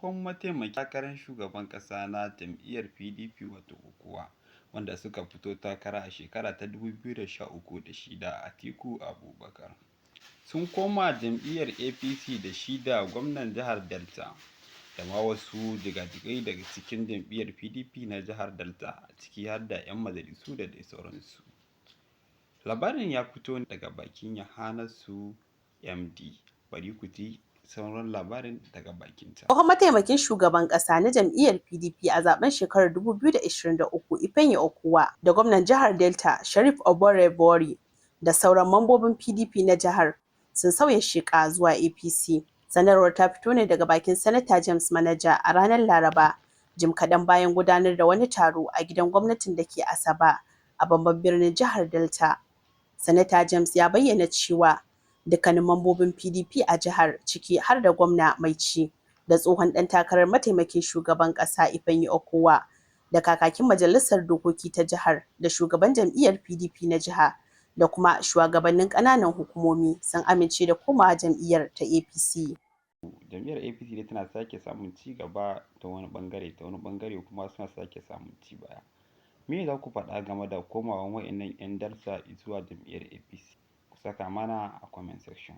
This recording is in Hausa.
Tsohon mataimakin takarar shugaban ƙasa na jam'iyyar PDP, wato Okowa, wanda suka fito takara a shekara ta 2013 da shi da Atiku Abubakar, sun koma jam'iyyar APC da shi da gwamnan jihar Delta da ma wasu jigajigai daga cikin jam'iyyar PDP na jihar Delta, a ciki har da 'yan majalisu da dai sauransu. Labarin ya fito daga bakin Yohanasu MD. Bari ku ji sauran labarin daga bakinta. Tsohon mataimakin shugaban ƙasa na jam'iyyar PDP a zaɓen shekarar 2023, Ifeanyi Okowa, da gwamnan jihar Delta, Sheriff Oborevwori, da sauran mambobin PDP na jihar sun sauya sheƙa zuwa APC. Sanarwar ta fito ne daga bakin Sanata James Manaja a ranar Laraba, jim kaɗan bayan gudanar da wani taro a gidan gwamnatin da ke Asaba, a babban birnin jihar Delta. Sanata James ya bayyana cewa dukkanin mambobin PDP a jihar, ciki har da gwamna mai ci da tsohon ɗan takarar mataimakin shugaban ƙasa Ifeanyi Okowa da kakakin majalisar dokoki ta jihar da shugaban jam'iyyar PDP na jiha da kuma shugabannin ƙananan hukumomi, sun amince da komawa jam'iyyar ta APC. Jam'iyyar APC dai tana sake samun ci gaba ta wani bangare, ta wani bangare kuma suna sake samun ci baya. Me za ku faɗa game da komawan wa'innan 'yan Delta zuwa jam'iyyar APC? Ku saka mana a comment section.